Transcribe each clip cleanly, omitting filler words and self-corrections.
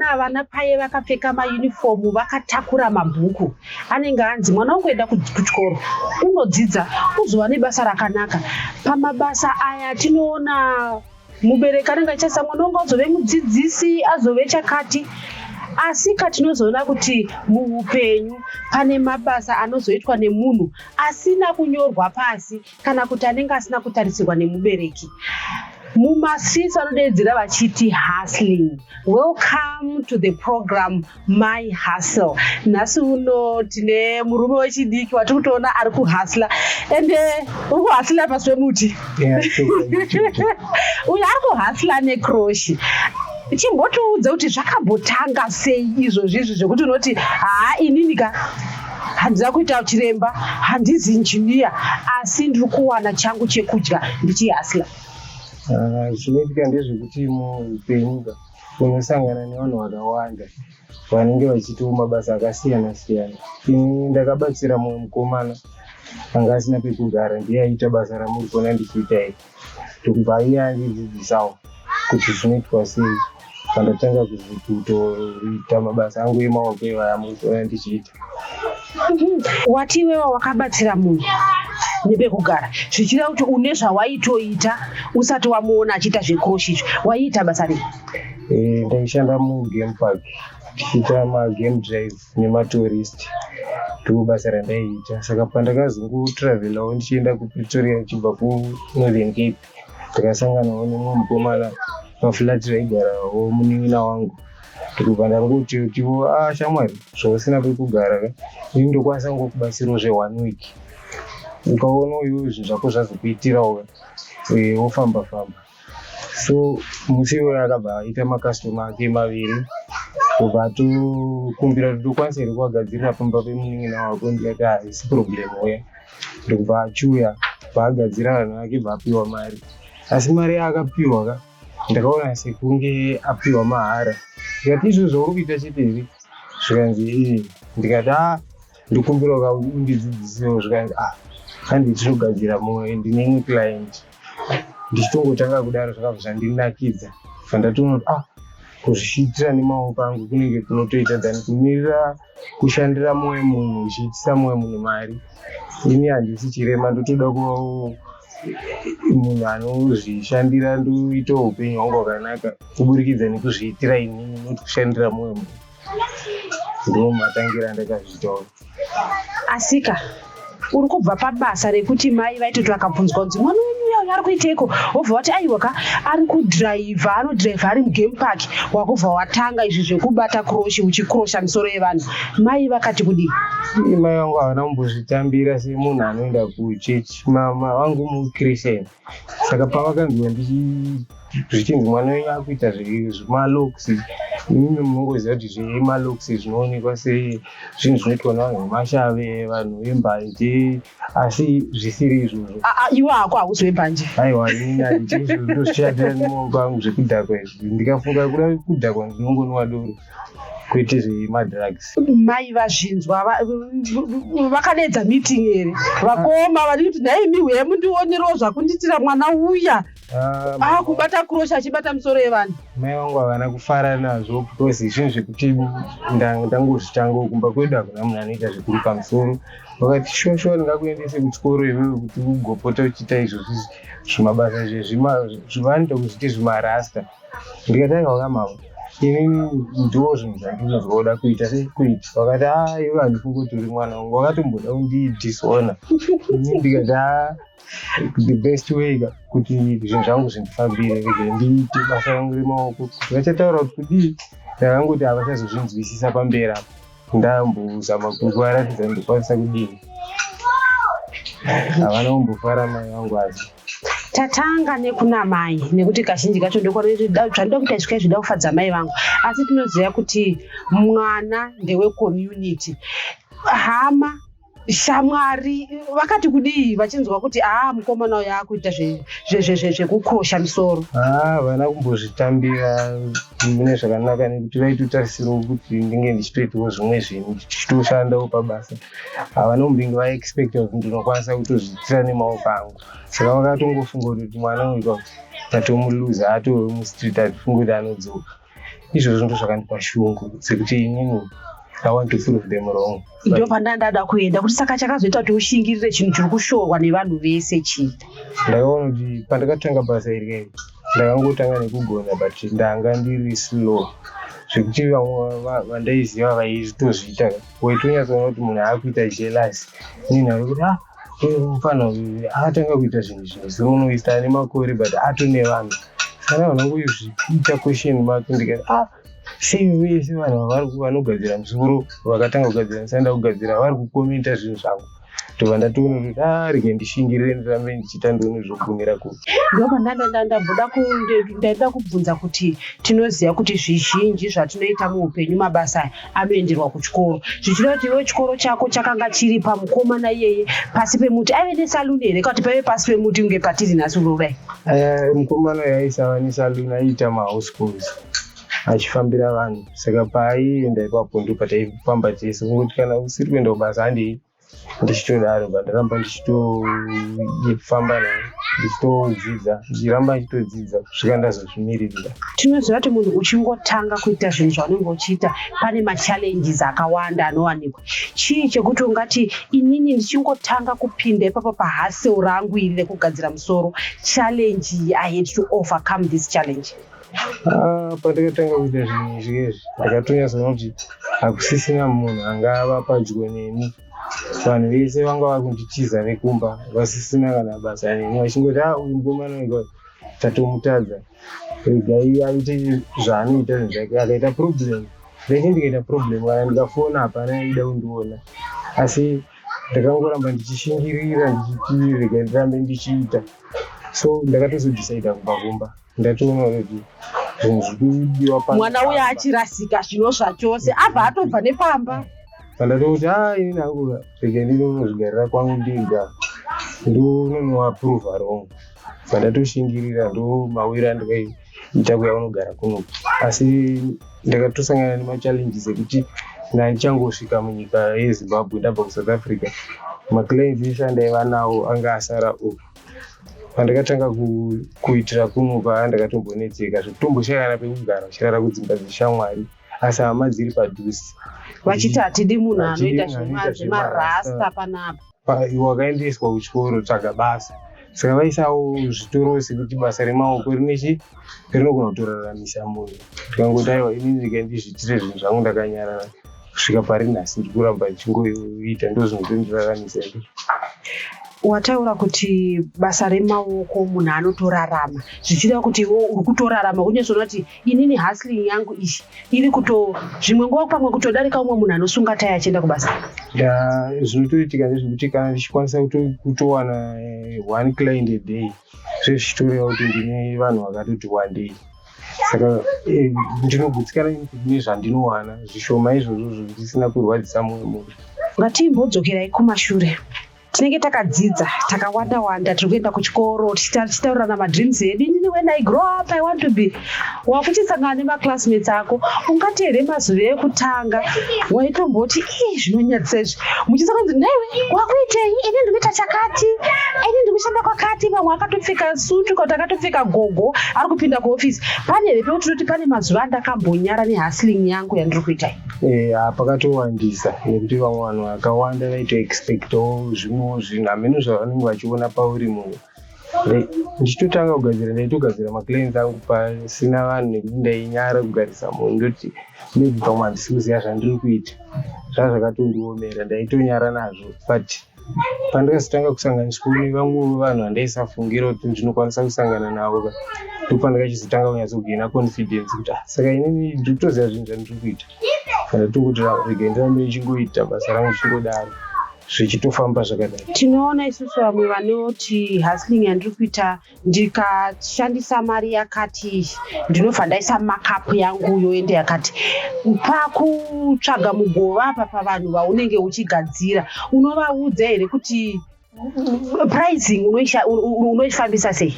Tinoona vana paye vakapfeka mayunifomu vakatakura mabhuku anenge anzi mwana wangu enda kuchikoro unodzidza uzova nebasa rakanaka. Pamabasa aya tinoona mubereki anenge achitarisa mwana wangu azove mudzidzisi azove chakati asi katinozoona kuti muupenyu pane mabasa anozoitwa nemunhu asina kunyorwa pasi kana kuti anenge asina kutarisirwa nemubereki. Mumastreets vanodeedzera vachiti hustling. Welcome to the program My Hustle. Nhasi uno tine murume wechidiki watiri kutoona ari kuhustla ende uri kuhustla pasi pemuti. Uyu ari kuhustla necroshi. Chimbotiudza kuti zvakambotanga sei izvozvi izvi zvekuti unoti haa inini ka handina kuita chiremba, handizi injiniya, asi ndiri kuwana changu chekudya ndichihustla. Zvinoitika ndezvekuti muupenyu ka unosangana nevanhu vakawanda vanenge vachiitawo mabasa akasiyana siyana. Ini ndakabatsira mumwe mukomana anga asina pekugara, ndiye aiita basa ramuri kuona ndichiita iri. Ndokubva iye andidzidzisawo kuti zvinoitwa sei. Pandatanga kutoita mabasa angu emaoko ivaya muri kuona ndichiita. Wati iwewe wakabatsira munhu nepekugara, zvichireva kuti une zvawaitoita usati wamuona achiita zvecrochet izvi. Waiita basa rei? Ndaishanda mugame park tichiita magame drive nematourist, ndo basa randaiita. Saka pandakazongotravelawo ndichienda kuPretoria ndichibva kuNorthern Cape, ndakasanganawo nemumwe mukomana paflat raigarawo munin'ina wangu. Ndikubva ndangoti kutiwo, a shamwari, zvausina pekugara ka, ini ndokwanisa ngokubatsirawo zve 1 week. Ukaona iwewe zvinhu zvako zvazokuitirawo wofamba famba. So musi iwoyo akabva aita makastoma ake maviri, ndobva atokumbira kuti ndokwanisa here kuvagadzirira pamba pemunin'ina wako. Ndikati haisi problem, uya. Ndokubva achiuya, paagadzira vanhu vake, bva apiwa mari. Asi mari yaakapiwa ka, ndakaona sekunge apiwa mahara. Ndikati, izvo zvauri kuita chete here? Zvikanzi ii. Ndikati, a ndikumbirawo ka undidzidzisewo. Zvikanzi, a handi tinogadzira mumwe, ndine imwe client. Ndichitongotanga kudaro zvakabva zvandinakidza, bva ndatoona kuti ah, kuzviitira nemaoko angu kunenge kunotoita than kumirira kushandira mumwe munhu uchiitisa mumwe munhu mari. Ini handisi chirema, ndotoda kuvawo munhu anozvishandira, ndoitawo upenyu hwangu hwakanaka kuburikidza nekuzviitira inini, not kushandira mumwe munhu. Ndo matangira andakazviitawo. Asika uri kubva pabasa rekuti mai vaitoti vakabvunzwa kunzi mwana wenyu uya uyu ari kuiteiko, wobva wati aiwa ka, ari kudhiraivha, anodhiraivha ari mugame park. Wakubva watanga izvi zvekubata crochet uchikrosha misoro yevanhu, mai vakati kudii? Mai vangu havana kumbozvitambira semunhu anoenda kuchechi. Mama vangu muChristian, saka pavakanzwa zvichinzi mwana wenyu akuita zvemalocks, imimi munongoziva kuti zvemalocks zvinoonekwa sezvinhu zvinoitwa nevanhu vemashave, vanhu vembanje, asi zvisiri izvozvo. Iwe hako hausi wembanje. Aiwa, inini handiti izvozvo, ndozvishandira nemaoko angu. Zvekudhakwa izvi, ndikafunga kuda kudhakwa ndinongonwa doro, kwete zvemadrugs. Mai vazvinzwa vakadedza meeting here vakoma vari kuti nhaimi huye mundionerewo zvakunditira mwana uya akubata crochet achibata misoro yevanhu? Mai vangu havana kufara nazvo because zvinhu zvekuti ndangozvitangawo, kumba kwedu hakuna munhu anoita zvekuruka musoro. Vakati, shuwa shuwa ndingakuendese kuchikoro iwewe kuti ugopota uchiita izvozvi zvimabasa zvavanoita kuzviti zvimarasta? Ndikati, aiwa kamama, inini ndo zvinhu zvandinozwa kuda kuita sekuita. Vakati, a iwe handifungi kuti uri mwana wangu. Vakatomboda kundidisona. Ini ndikati, a the best way ka kuti zvinhu zvangu zvindifambire, rege ndiite basa rangu remaoko. Kuti vachataura kuti kudii, ndakangoti havachazozvinzwisisa pamberi apo ndambozama kuvaratidza ndokwanisa kudini. Havana kumbofara mai vangu asi. Tatanga nekuna mai nekuti kazhinji kacho zvandida kuita izvi zvida kufadza mai vangu, asi tinoziva kuti mwana ndewecommunity, hama, shamwari. Vakati kudii vachinzwa kuti aa mukomana uyu akuita zvekukrosha misoro? Haa, havana kumbozvitambira mune zvakanaka nekuti vaitotarisirawo kuti ndinge ndichitoitawo zvimwe zvinhu, ndichitoshandawo pabasa. Havana kumbenge vaexpecta kuti ndinokwanisa kutozviitira nemaoko angu. Saka vakatongofunga kuti mwana uyu tatomuluza, atove mustreet, hatifungi kuti anodzoka. Izvozvo ndo zvakandipa shungu dzekuti inini I want to prove them wrong. Ndo pandandada kuenda kuti saka chakazoita kuti ushingirire chinhu chiri kushorwa nevanhu vese chii? Ndakaona kuti pandakatanga basa iri kai, ndakangotanga nekugona, but ndanga ndiri slow zvekuti vamwe vandaiziva vaitozviita, waitonyatsoona kuti munhu aakuita jealous. Inini ari kuti, "Ah, uyu mufana uyu akatanga kuita zvinhu zvinosiro unoisa ane makore, but atone vanhu." Saka vanongozviita question mark. Ndikati, "Ah, sei vese vanhu vari vanogadzira musoro vakatanga kugadzira ndisanda kugadzira vari kukomenta zvinhu zvangu?" Ndobva ndatoona kuti, "A, rege ndishingirire, ndirambe ndichiita, ndione zvogumira kupi." Ndopandandamboda ndaida kubvunza kuti tinoziva kuti zvizhinji zvatinoita muupenyu, mabasa aya anoenderwa kuchikoro, zvichida kuti iwe chikoro chako chakanga chiri pamukomana iyeye pasi pemuti. Aive nesaluni here, kana kuti paive pasi pemuti kunge patiri nhasi kudai? Aya, mukomana uyu aisava nesaluni, aiita mahouse calls achifambira vanhu. Saka paaienda ipapo ndo pataifamba tese. Kungoti kana usiri kuenda kubasa, handei ndichitodaro. Ndaramba ndichitofamba naye, ndichitodzidza, ndichiramba ndichitodzidza kusvika ndazozvimiririra. Tinoziva kuti munhu uchingotanga kuita zvinhu zvaunenge uchiita, pane machallenges akawanda anowanikwa. Chii chekuti ungati, "Inini ndichingotanga kupinda ipapo pahustle rangu iri rekugadzira musoro, challenge iyi, I had to overcome this challenge"? Ah, pandakatanga kuita zvinhu izvi izvi, ndakatonyatsoona kuti hakusisina munhu angava padyo neni. Vanhu vese vanga vakunditiza vekumba, vasisina kana basa neni, vachingoti, "A, uyu mukomana uyu tatomutadza, regai aite zvaanoita zvinhu zvake." Akaita problem, ndaiti ndikaita problem kana ndikafona, hapana aida kundiona. Asi ndakangoramba ndichishingirira, ndichiti regai ndirambe ndichiita. So ndakatozodhisaida kubva kumba, ndatoona kuti zvinhu zviri kudiwa pano Mwana uya pamba. achirasika zvino zvachose, abva atobva nepamba. Pandatokuti, "A, ini hangu rege ndinonozvigarira kwangu ndega, ndononoaprova wrong." Pandatoshingirira, ndo mawiro andikaita kuya unogara kunoku. Asi ndakatosangana nemachallenges ekuti ndandichangosvika munyika yeZimbabwe ndabva kuSouth Africa, maclients ese andaiva nawo anga asara uku. Pandakatanga kuitira kunoku, ndakatombonetseka zvekutomboshayana pekugara, uchirara kudzimba dzeshamwari, asi hama dziri padhuze. Vachiti hatidi munhu Hatidi anoita munhu anoita zvemarasta zvemarasta. panapa. Wakaendeswa kuchikoro, tsvaga basa. Saka vaisawo zvitoro sekuti basa remaoko rinechi rinogona kutoraramisa munhu. Ndikangoti, "Aiwa, inini regai ndizviitire zvinhu zvangu ndakanyarara." Kusvika pari nhasi ndikuramba ndichingoita, ndo zvinotondiraramisa izvozvo. Wataura kuti basa remaoko munhu anotorarama, zvichida kuti iwe uri kutorarama kunyatsona kuti inini hustling yangu iyi iri kuto zvimwe nguva pamwe kutodarika umwe munhu anosunga tai achienda kubasa. Ya, zvinotoitika ndezvekuti kana ndichikwanisa kutowana one client a day, zvezvichitoreva kuti ndine vanhu vakatoti one day. Saka ndinogutsikana nezvandinowana zvishoma izvozvo, ndisina kurwadzisa mumwe munhu. Ngatimbodzokerai kumashure. Tinenge takadzidza takawanda wanda, tiri kuenda kuchikoro tichitaurirana madreams edu, "Inini when I grow up I want to be." Wakuchisangana nemaclassmates ako, ungati here mazuva ekutanga waitomboti, "Ii, zvinonyadzisa izvi," muchisanga kunzi, "Naiwe wakuitei?" "Ini ndikuita chakati, ini ndikushanda kwakati." Vamwe akatopfeka sutu kana kuti akatopfeka gogo ari kupinda kuofisi. Pane here pekuti tinoti pane mazuva andakambonyara nehustling yangu yandiri kuita iyi? Pakatowandisa, nekuti vamwe vanhu vakawanda vaitoexpectawo zvimwewo zvinhu, hameno zvavanenge vachiona pauri munhu. Ndichitotanga kugadzira, ndaitogadzira maclients angu pasina vanhu, nekuti ndainyara kugarisa munhu. Ndoti maybe pamwe handisi kuziva zvandiri kuita. Zvaa zvakatondiomera, ndaitonyara nazvo. But pandakazotanga kusanganiswawo nevamwewo vanhu vandaisafungira kuti ndinokwanisa kusangana navo ka, ndopandakachizotanga kunyatsogaina confidence kuti, "Ah, saka inini ndiri kutoziva zvinhu zvandiri kuita." Ndatongoti regai ndirambe ndichingoita basa rangu chingodaro, zvichitofamba zvakadai. Tinoona isusu vamwe vanoti, "Hustling yandiri kuita, ndikashandisa mari yakati, ndinobva ndaisa markup yangu yoenda yakati." Pakutsvaga mugova apa pavanhu vaunenge uchigadzira, unovaudza here kuti pricing unoifambisa sei?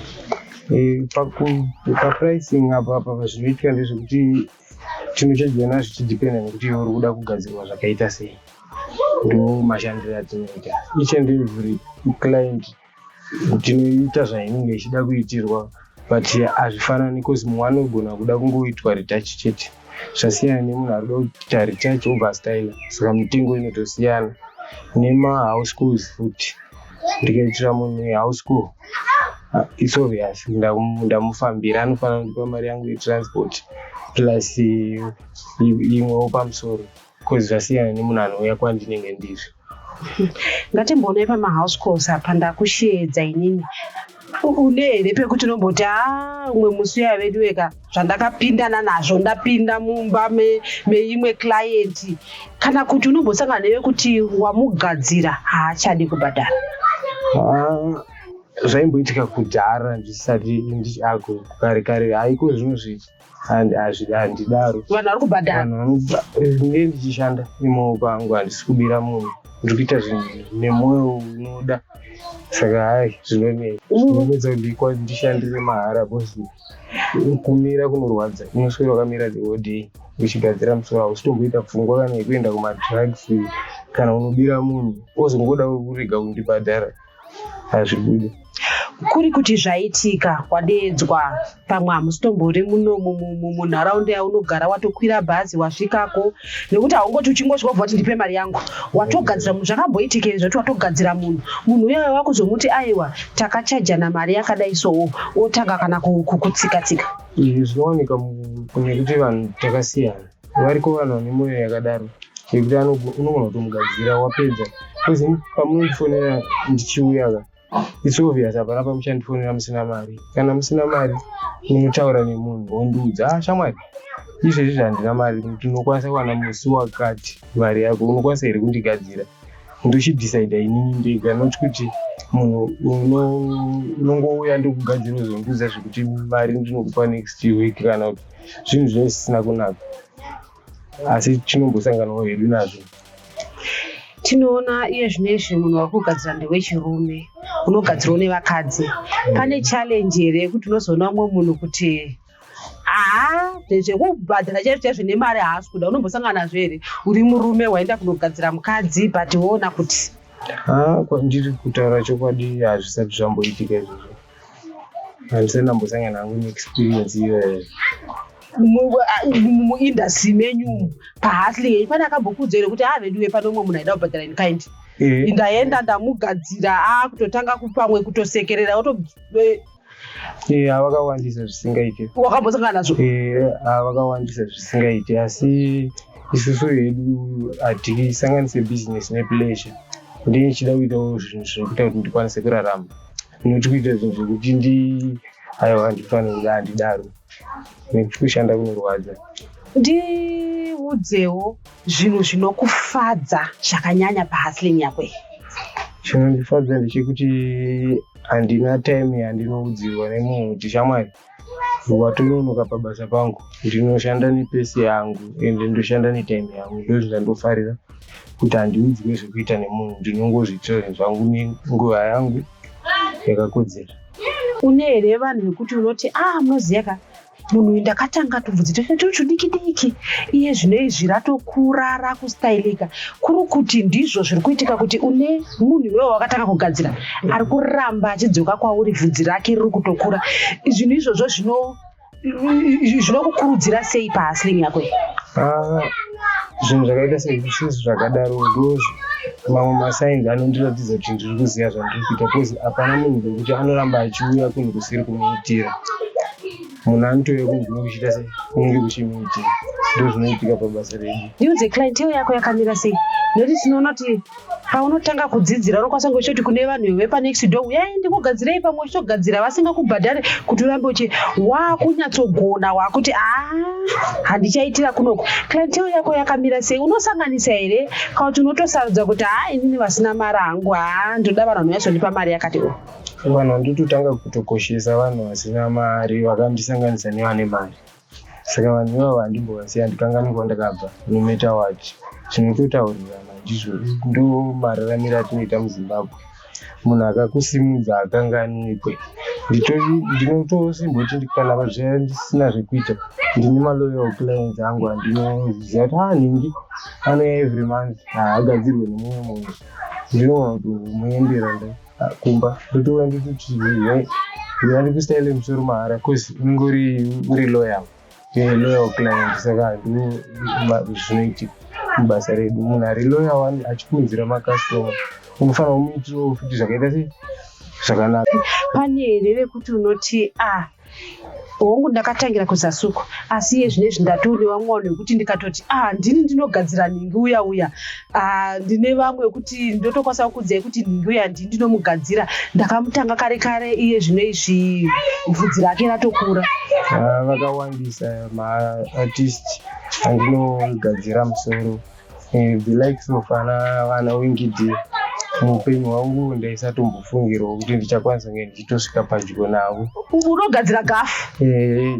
Papricing apa zvinoitika ndezvekuti tinochajana zvichidhipenda nekuti iwe uri kuda kugadzirwa zvakaita sei. Ndo mashandiro atinoita. Each and every client tinoita zvainenge ichida kuitirwa, but hazvifanani, cause mumwe anogona kuda kungoitwa retouch chete. Zvasiyana nemunhu ari kuda kuita retouch obva astyla, saka mitengo inotosiyana. Nemahouse calls futi, ndikaitira munhu house call, it's obvious ndamufambira, anofanira kundipa mari yangu yetransport plus imwewo pamusoro, because zvasiyana nemunhu anouya kwandinenge ndiri. Ngatimboonai pamahouse calls apa. Ndakusheedza inini, une here pekuti unomboti, "A, umwe musi uya vedu weka zvandakapindana nazvo, ndapinda mumba meimwe client," kana kuti unombosangana newekuti wamugadzira haachadi kubhadhara? Ah, zvaimboitika kudhara ndisati kare kare. Haiko zvinozvi handidaro. Vanhu vari kubhadhara? Vanhu ndinge ndichishanda nemaoko angu, handisi kubira munhu. Ndiri kuita zvinhu nemwoyo unoda, saka hai, zvinonetsa, zvinonetsa kuti ndishandire mahara, because kumira kunorwadza. Unoswera wakamira the whole day uchigadzira musoro, hausitomboita pfungwa kana yekuenda kumadrugs kana unobira munhu, ozongoda kurega kundibhadhara, hazvibudi. Kuri kuti zvaitika, wadeedzwa, pamwe hamusitombori muno munharaunda yaunogara, watokwira bhazi wasvikako, nekuti haungoti uchingosvika ubva kuti, "Ndipe mari yangu." Watogadzira munhu, zvakamboitika here zvoti watogadzira munhu, munhu uyayo wakuzomuti, "Aiwa, takachajana mari yakadai," sowo otanga kana kutsika-tsika? Izvi zvinowanika nekuti vanhu takasiyana. Variko vanhu vane mwoyo yakadaro yekuti unogona kutomugadzira, wapedza, because pamunondifonera ndichiuya ka, it's obvious hapana pamuchandifonera musina mari. Kana musina mari, munotaura nemunhu wondiudza, "Ah, shamwari, izvezvi handina mari, tinokwanisa kuwana musi wakati mari yako, unokwanisa here kundigadzira?" Ndochidhisaidha inini ndega, not kuti munhu unongouya ndokugadzira, uzondiudza zvekuti mari ndinokupa next week, kana kuti zvinhu zvinenge zvisina kunaka, asi tinombosanganawo hedu nazvo. Tinoona iye zvinezvi munhu wari kugadzira ndewechirume, unogadzirawo nevakadzi. Pane challenge here yekuti unozoona umwe munhu kuti haa, zvekubhadhara chaizvo chaizvo nemari haasi kuda? Unombosangana nazvo here uri murume waenda kunogadzira mukadzi, but woona kuti Ha, kwandiri kutaura chokwadi, hazvisati zvamboitika izvozvo. Handisati ndambosangana hangu neexperience iyoyo. Muindustry menyu umu, pahustling yenyu, pane akambokuudza here kuti, "A, veduwe, pane umwe munhu aida kubhadhara in kind, ndaenda ndamugadzira, akutotanga pamwe kutosekerera oto Havakawandisa zvisingaiti. Wakambosangana nazvo? Havakawandisa zvisingaiti, asi isusu hedu hatisanganise business nepleasure. Ndinechida kuitawo zvinhu zvinokuita kuti ndikwanise kurarama, not kuita zvinhu zvekuti ndi aiwa, handifaniri kuda, handidaro, nekuti kushanda kunorwadza. Ndiudzewo zvinhu zvinokufadza zvakanyanya pahustling yako iyi. Chinondifadza ndechekuti handina time yandinoudzirwa nemunhu kuti, "Shamwari, watononoka pabasa pangu." Ndinoshanda nepace yangu ende ndoshanda netime yangu. Ndo zvandofarira, kuti handiudzwe zvekuita nemunhu, ndinongozviitira zvinhu zvangu nenguva yangu yakakodzera. Une here vanhu vekuti unoti, "Ah, munoziva ka, munhu uyu ndakatanga tubvudzi tose turi tudiki diki, iye zvino izvi ratokura, rakustailika," kuri kuti ndizvo zviri kuitika, kuti une munhu iwewe wakatanga kugadzira ari kuramba achidzoka kwauri, bvudzi rake riri kutokura? Zvinhu izvozvo zvinokukurudzira sei pahustling yako iyi? Ah, zvinhu zvakaita seizvizvi zvakadaro ndo mamwe masigns anondiratidza kuti ndiri kuziva zvandiri kuita, because hapana munhu wekuti anoramba achiuya kunhu kusiri kumuitira. Munhu anotouya kunhu kunenge kuchiita sei, kunenge kuchimuitira. Ndo zvinoitika pabasa redu. Ndiudze, clientele yako yakamira sei? Nekuti tinoona kuti paunotanga kudzidzira unokwanisa kunge uchitoti kune vanhu vepanext door, "Uyai ndikugadzirei," pamwe uchitogadzira vasingakubhadhari kuti urambe uchi wakunyatsogona, wakuti, "A, handichaitira kunoku." Clientele yako yakamira sei? Unosanganisa here, kana kuti unotosarudza kuti, "Ha, inini vasina mari hangu, ha, ndoda vanhu vanonyatsondipa mari yakati o"? Vanhu vandototanga kutokoshesa vanhu vasina mari vakandisanganisa nevane mari, saka vanhu ivavo handimbovasiya, handikanganwi kwandakabva, no matter what. Tinototaurirana, ndizvo ndo mararamiro atinoita muZimbabwe. Munhu akakusimudza hakanganwikwe. Ndinotosimboti kana zviya ndisina zvekuita, ndine maloyal clients angu andinoziva kuti, "Ah, nhingi anouya every month, haagadzirwe nemumwe munhu." Ndinogona kutomuendera kumba, ndotouya ndototi, "Uya ndikustaile musoro mahara," cause unenge uri loyal. Loyal client. Saka ndo zvinoitika mubasa redu. Munhu ari loyal achikuunzira macustomer, unofanira kumuitirawo futi zvakaita sei, zvakanaka. Pane here vekuti unoti, "A, hongu, ndakatangira kuzasi uko, asi iye zvinezvi ndatoo nevamwe vanhu vekuti ndikatoti, a, ndini ndinogadzira nhingi uya uya, a, ndine vamwe vekuti ndotokwanisa kukuudzai kuti nhingi uya ndini ndinomugadzira, ndakamutanga kare kare, iye zvino izvi bvudzi rake ratokura"? Ah, vakawandisa maartist andinogadzira musoro. The likes of ana vana Winky D. Muupenyu hwangu ndaisatombofungirawo kuti ndichakwanisa kunge ndichitosvika padyo navo. Unogadzira Gafa?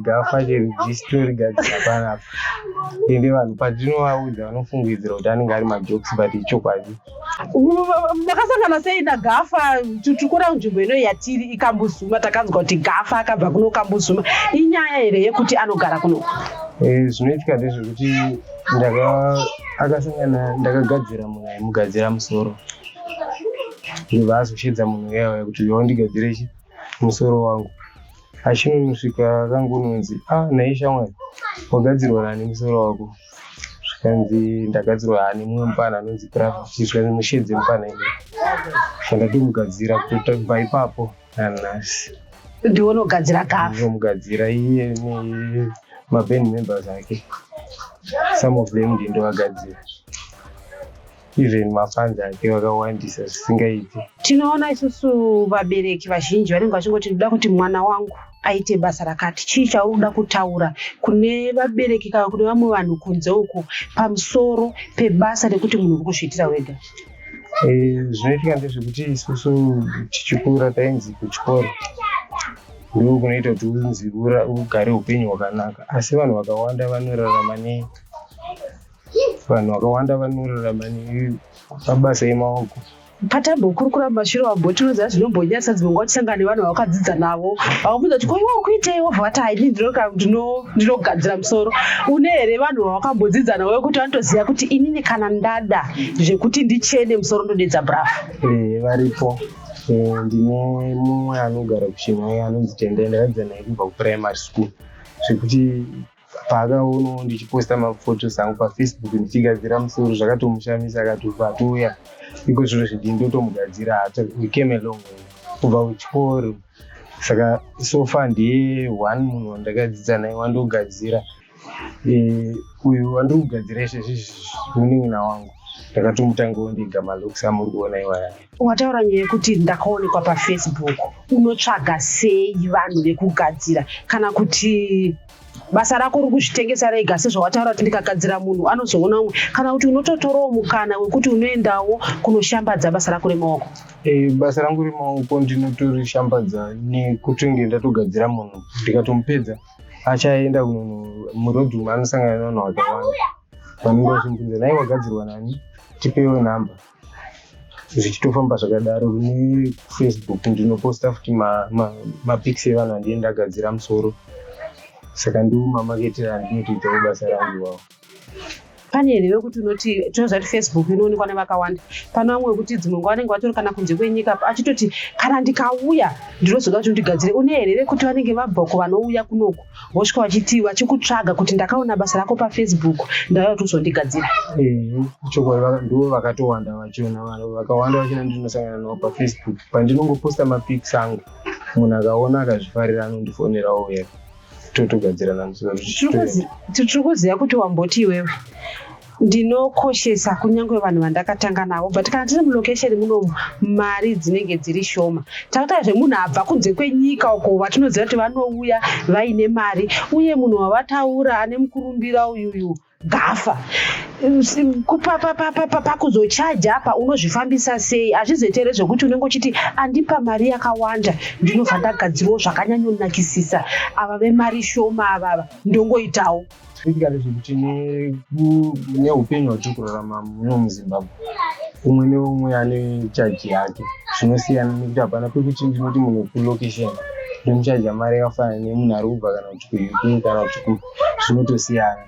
Gafa cherijitorigadzira panapa. Ende vanhu patinovaudza vanofungidzira kuti anenge ari majokes, but ichokwadi. Makasangana sei naGafa? Tikuona nzvimbo ino yatiri iKambuzuma. Takanzwa kuti Gafa akabva kuno Kambuzuma. Inyaya here yekuti anogara kuno? Zvinoitika ndezvekuti akasangana, ndakagadzira munhu aimugadzira musoro, ndobva azoshedza munhu uya uya kuti, "Uya undigadzire chi musoro wangu." Achinonosvika akangononzi, "A, nhai shamwari, wagadzirwa nani musoro wako?" Zvikanzi, "Ndagadzirwa nemumwe mupana anonzi Craft." Zvikanzi, "Mushedze mupana iyeye." Zvandatomugadzira kubva ipapo nanhasi. Ndiwe unogadzira Gafa? Ndinomugadzira iye nemaband members ake. Some of them ndindovagadzira, even mafans ake vakawandisa zvisingaiti. Tinoona isusu vabereki vazhinji vanenge vachingoti, "Ndoda kuti mwana wangu aite basa rakati." Chii chauri kuda kutaura kune vabereki kana kune vamwe vanhu kunze uku pamusoro pebasa rekuti munhu uri kuzviitira wega? Zvinoitika ndezvekuti isusu tichikura tainzi kuchikoro ndo kunoita kuti unzi ugare upenyu hwakanaka, asi vanhu vakawanda vanorarama nemabasa emaoko. Patambokurukura mumashure, wambotinoziva zvinombonyasa, dzimwe nguva tisangana nevanhu vawakadzidza navo, vakabvunza kuti, "Ko, iwe uri kuitei?" Wobva vati, "Hai, ini ndinogadzira musoro." Une here vanhu vavakambodzidza navo vekuti vanotoziva kuti inini kana ndada zvekuti ndichene musoro ndodedza Brafa? Varipo. Ndine mumwe anogara kuChinhoyi anonzi Tendai. Ndakadzidza naye kubva kuprimary school, zvekuti paakaonawo ndichiposta maphotos angu paFacebook ndichigadzira musoro, zvakatomushamisa, akatobva atouya iko zviro zvidii, ndotomugadzira. We came a long way kubva kuchikoro. Saka so far ndiye one munhu wandakadzidza naye wandogadzira. Uyu wandiri kugadzira izvezvi munin'ina wangu. Ndakatomutangawo ndega malooks amuri kuona iwaya. Wataura nyaya yekuti ndakaonekwa paFacebook. Unotsvaga sei vanhu vekugadzira, kana kuti basa rako riri kuzvitengesa rega, sezvawataura kuti ndikagadzira munhu anozoona umwe, kana kuti unototorawo mukana wekuti unoendawo kunoshambadza basa rako remaoko? Basa rangu remaoko ndinotorishambadza nekutinge ndatogadzira munhu, ndikatomupedza achaenda muroad umu, anosangana nevanhu vakawanda vanenge vachimubvunza, "Nai, wagadzirwa nani? Tipewo nhamba." Zvichitofamba zvakadaro. NeFacebook ndinoposta futi mapics evanhu vandinenge ndagadzira musoro. Saka ndiwo mamaketero andinotoitawo basa rangu iwawo. Pane here wekuti unoti, tinoziva kuti Facebook inoonekwa nevakawanda, pane vamwe wekuti dzimwe nguva vanenge vatori kana kunze kwenyika, achitoti, "Kana ndikauya ndinozoda kuti undigadzire"? Une here vekuti vanenge vabva uko, vanouya kunoku, vosvika vachiti vachikutsvaga kuti, "Ndakaona basa rako paFacebook, ndauya kuti uzondigadzira"? Chokwadi ndo vakatowanda vachona. Vanhu vakawanda vachona ndinosangana navo paFacebook. Pandinongoposta mapics angu, munhu akaona akazvifarira anondifonerawo uya, totogadzirana musoro. Tiri kuziva kuti wamboti iwewe, "Ndinokoshesa kunyange vanhu vandakatanga navo, but kana tiri mulocation munomu mari dzinenge dziri shoma." Takuta zvemunhu abva kunze kwenyika uko vatinoziva kuti vanouya vaine mari, uye munhu wavataura ane mukurumbira uyuyu, Gafa, pakuzochaja apa unozvifambisa sei? Hazvizoiti here zvekuti unenge uchiti, "Andipa mari yakawanda ndinobva ndagadzirawo zvakanyanyonakisisa, ava vemari shoma avava ndongoitawo"? Zvinoitika ndezvekuti neupenyu hwatiri kurarama muno muZimbabwe, umwe neumwe ane chaji yake. Zvinosiyana nekuti hapana pekuti ndinoti munhu wekulocation ndomuchaja mari yakafanana nemunhu ari kubva kana kuti kuUK kana kuti kupi. Zvinotosiyana.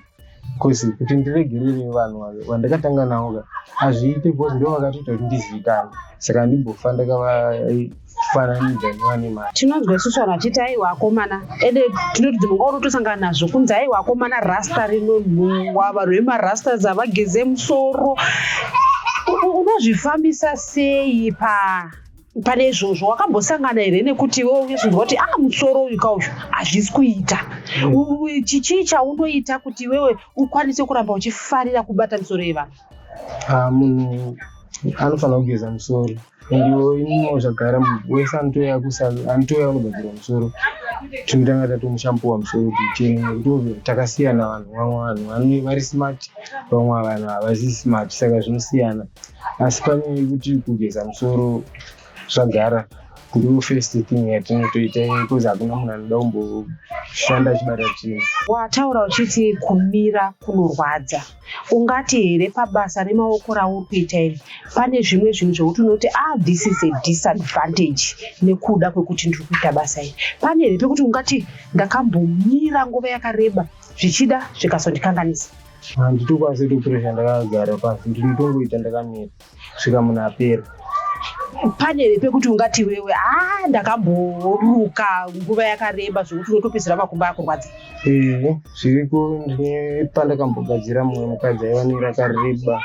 Because kuti ndiregerere vanhu vandakatanga navo ka, hazviite, because ndo vakatoita kuti ndizivikanwe, saka handimbofa ndakavafananidza nevane mari. Tinonzwa isusu vanhu vachiti, "Aiwa akomana," ende tinoti dzimwe nguva unotosangana nazvo kunzi, "Aiwa akomana, rasta rinonhuhwa, vanhu vemarastas havageze musoro." Unozvifambisa sei pane izvozvo? Wakambosangana here nekuti iwe unozvinzwa kuti, "A, musoro uyu kauyu hazvisi kuita"? Chii chaunoita kuti iwewe ukwanise kuramba uchifarira kubata misoro yevanhu? Ah, munhu anofanira kugeza musoro. Endiwo ininiwo zvagara, munhu wese anotouya anotouya unogadzirwa musoro, tinotanga tatomushampuwa musoro kuti uchene, nekuti takasiyana vanhu. Vamwe vanhu vari smart, vamwe vanhu havasi smart, saka zvinosiyana. Asi panyaya yekuti kugeza musoro, zvagara ndo first thing yatinotoita, because hakuna munhu anoda kumboshanda achibata chinhu. Wataura uchiti kumira kunorwadza. Ungati here pabasa remaoko rauri kuita iri pane zvimwe zvinhu zvokuti unoti, "Ah, this is a disadvantage nekuda kwekuti ndiri kuita basa iri"? Pane here pekuti ungati, "Ndakambomira nguva yakareba, zvichida zvikazondikanganisa"? Handitokwanisi kutopuresha ndakagara pasi, ndinotongoita ndakamira kusvika munhu apera. Pane here pekuti ungati iwewe, "A, ndakamboruka nguva yakareba," zvokuti unotopedzera makumbo akurwadza? Ehe, zviriko. Ndine pandakambogadzira mumwe mukadzi aiva nerakareba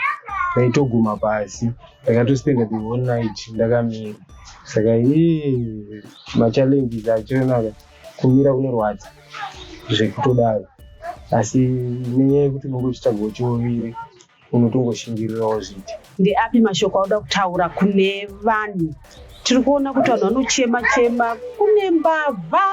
raitoguma pasi. Ndakatospenda the whole night ndakamira. Saka ii machallenges achonaka, kumira kunorwadza zvekutodaro, asi nenyaya yekuti unonge uchitsvagawo chiuviri, unotongoshingirirawo zviite. Ndeapi mashoko auda kutaura kune vanhu? Tiri kuona kuti vanhu vanochema chema, kune mbavha,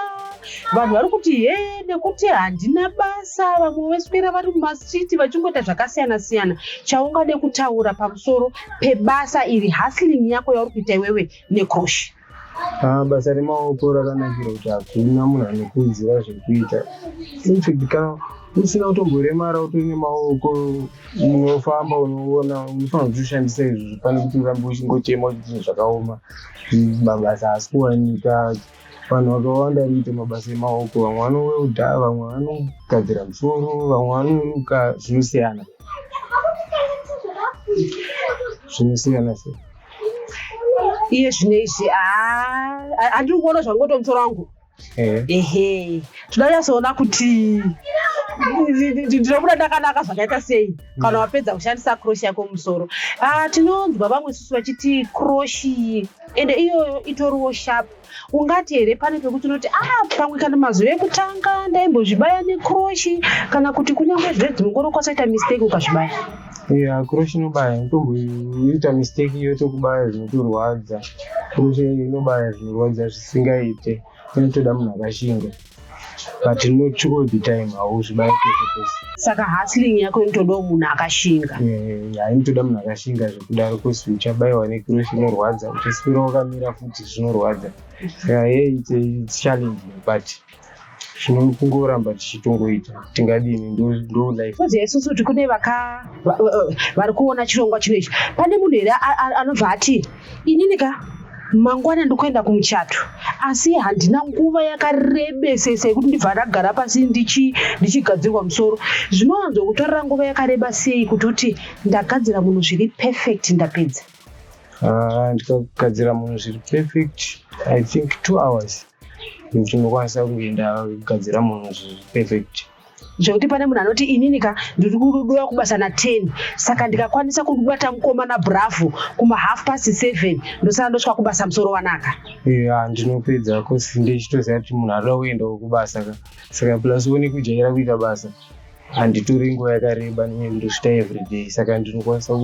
vanhu vari kuti, "He, nekuti handina basa," vamwe veswera vari mumastreets vachingoita zvakasiyana siyana. Chaungade kutaura pamusoro pebasa iri, hustling yako yauri kuita iwewe necrochet? Ah, basa remaoko rakanakira kuti hakuna munhu anokuudzira zvekuita. Infact, kana usina kutomboremara, utori nemaoko, unofamba, unoona, unofanira kutoshandisa izvozvo pane kuti urambe uchingochema uchiti zvinhu zvakaoma, mabasa haasi kuwanika. Vanhu vakawanda vari kuita mabasa emaoko. Vamwe vanowelda, vamwe vanogadzira musoro, vamwe vanoruka. Zvinosiyana, zvinosiyana siyana. Iye zvino izvi handiri kuona zvangoto musoro wangu. Ehe, toda kunyatsoona kuti ndinobuda ndakanaka zvakaita sei kana wapedza kushandisa crochet yako mumusoro. Ah, tinonzwa vamwe isusu vachiti crochet ende iyoyo itoriwo sharp. Ungati here pane pekuti unoti, "Ah, pamwe kana mazuva ekutanga ndaimbozvibaya necrochet," kana kuti kunyange zve dzimwe nguva unokwanisa kuita mistake ukazvibaya? Ya, crochet inobaya. Utomboita mistake yotokubaya zvinotorwadza. Crochet inobaya zvinorwadza zvisingaite, inotoda munhu akashinga, but not all the time, hauzvibaya pese pese. Saka hustling yako inotodawo munhu akashinga? Ya, inotoda munhu akashinga zvekudaro, cause uchabayiwa necrochet inorwadza, uchaswera wakamira futi zvinorwadza. Saka ye it's challenging, but zvinokungoramba tichitongoita, tingadini? Ndo life. Toziva isusu kuti kune vari kuona chirongwa chino ichi. Pane munhu here anobva ati, "Inini ka mangwana ndikuenda kumuchato, asi handina nguva yakarebesesa yekuti ndibva ndagara pasi ndichigadzirwa musoro"? Zvinowanzokutorera nguva yakareba sei kuti uti, "Ndagadzira munhu zviri perfect, ndapedza"? Ah, ndikagadzira munhu zviri perfect, I think 2 hours ndinokwanisa kunge ndagadzira munhu zviri perfect. Zvekuti pane munhu anoti, "Inini ka ndiri kudiwa kubasa na10, saka ndikakwanisa kubata mukomana Bravo kuma 7:30, ndosara ndosvika kubasa musoro wanaka"? Ya, ndinopedza, cause ndichitoziva kuti munhu arida kuendawo kubasa ka. Saka plus one kujaira kuita basa, handitori nguva yakareba nenyaya ndosvita everyday, saka ndinokwanisa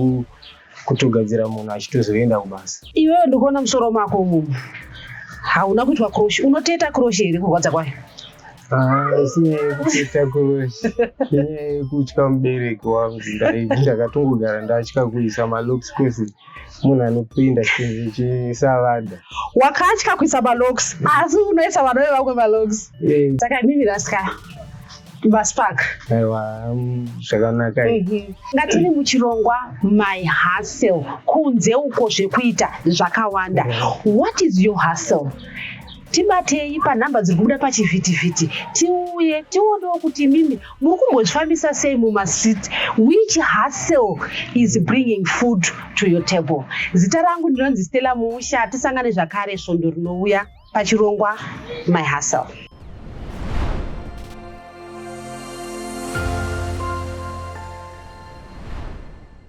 kutogadzira munhu achitozoenda kubasa. Iwewe, ndikuona musoro mako umumu hauna kuitwa crochet. Unoteta crochet here, kurwadza kwayo? Ah, si nyaya yekuteta crochet, inyaya yekutya mubereki wangu. Ndakatongogara ndatya kuisa malocks, cause munhu anopinda chinhu chisavadha. Wakatya kuisa malocks, asi unoisa vana vevamwe malocks. Saka imimi rasika vaspark? Aiwa, zvakanaka. Ngatiri muchirongwa My Hustle. Kunze uko zvekuita zvakawanda. What is your hustle? Tibatei panhamba dziri kubuda pachivhitivhiti, tiuye tionewo kuti imimi muri kumbozvifambisa sei mumastreet. Which hustle is bringing food to your table? Zita rangu ndinonzi Stella Muusha. Tisangane zvakare svondo rinouya pachirongwa My Hustle.